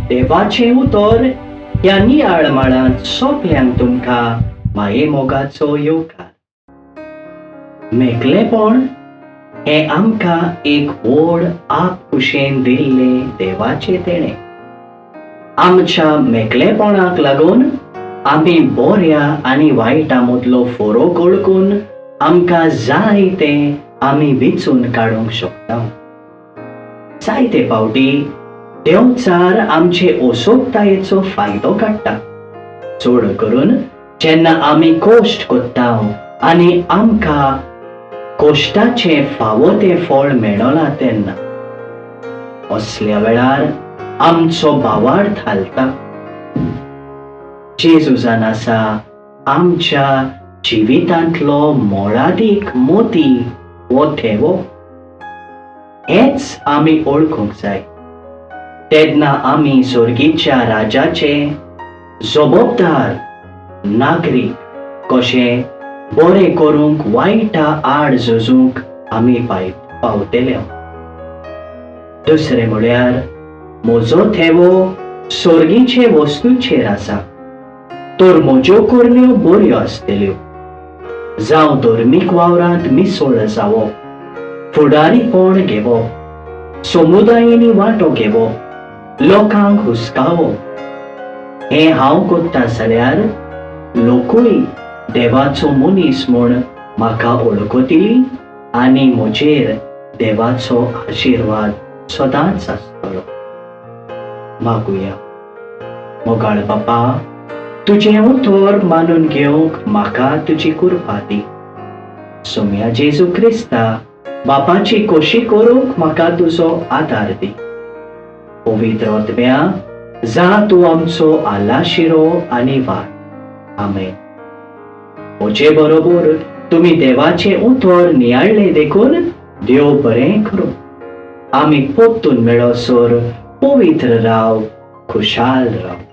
देवाचें उतर ह्या नियाळ माळांत सोंपल्यांक तुमकां माये मोगाचो येवकार. मेकळेपण हें आमकां एक व्हड आपखुशेन दिल्लें देवाचें देणें. आमच्या मेकळेपणाक लागून आमी बऱ्या आनी वायटा मदलो फरक वळखून आमकां जाय तें आमी वेंचून काडूंक शकता. जायते फावटी देंवचार आमचे असोगतायेचो फायदो काडटा, चड करून जेन्ना आमी कश्ट करता आनी आमकां कश्टाचें फावो तें फळ मेळना तेन्ना. असल्या वेळार आमचो भावार्थ हालता. जेजूजान आसा आमच्या जिवितांतलो मोलादीक मोती हो थेवो, हेच आमी वळखूंक जाय. तेन्ना आमी सोर्गीच्या राजाचे जबाबदार नागरीक कशें बरें करूंक, वायटा आड झुजूंक आमी पावतले. दुसरें म्हळ्यार, म्हजो थेवो सोर्गीचे वस्तूचेर आसा तर म्हज्यो करण्यो बऱ्यो आसतल्यो. जावं धर्मीक वावरांत मिसळ जावप, फुडारीपण घेवप, समुदायांनी वांटो घेवप, लोकांक हुस्कावप, हें हांव करता जाल्यार लोकूय देवाचो मनीस म्हूण म्हाका वळखतली आनी म्हजेर देवाचो आशिर्वाद सदांच आसतलो. मागुया. मोगाळ बापा, तुजें उतर मानून घेवंक म्हाका तुजी कृपा दी. सोम्या जेजू क्रिस्ता, बापाची खोशी करूंक म्हाका तुजो आदार दी. पवित्र आत्म्या, जा तूं आमचो आलाशिरो आनी वाट. आमेन. म्हजे बरोबर तुमी देवाचें उतर नियाळ्ळें देखून देव बरें करूं. आमी परतून मेळसर पवित्र राव, खुशाल राव.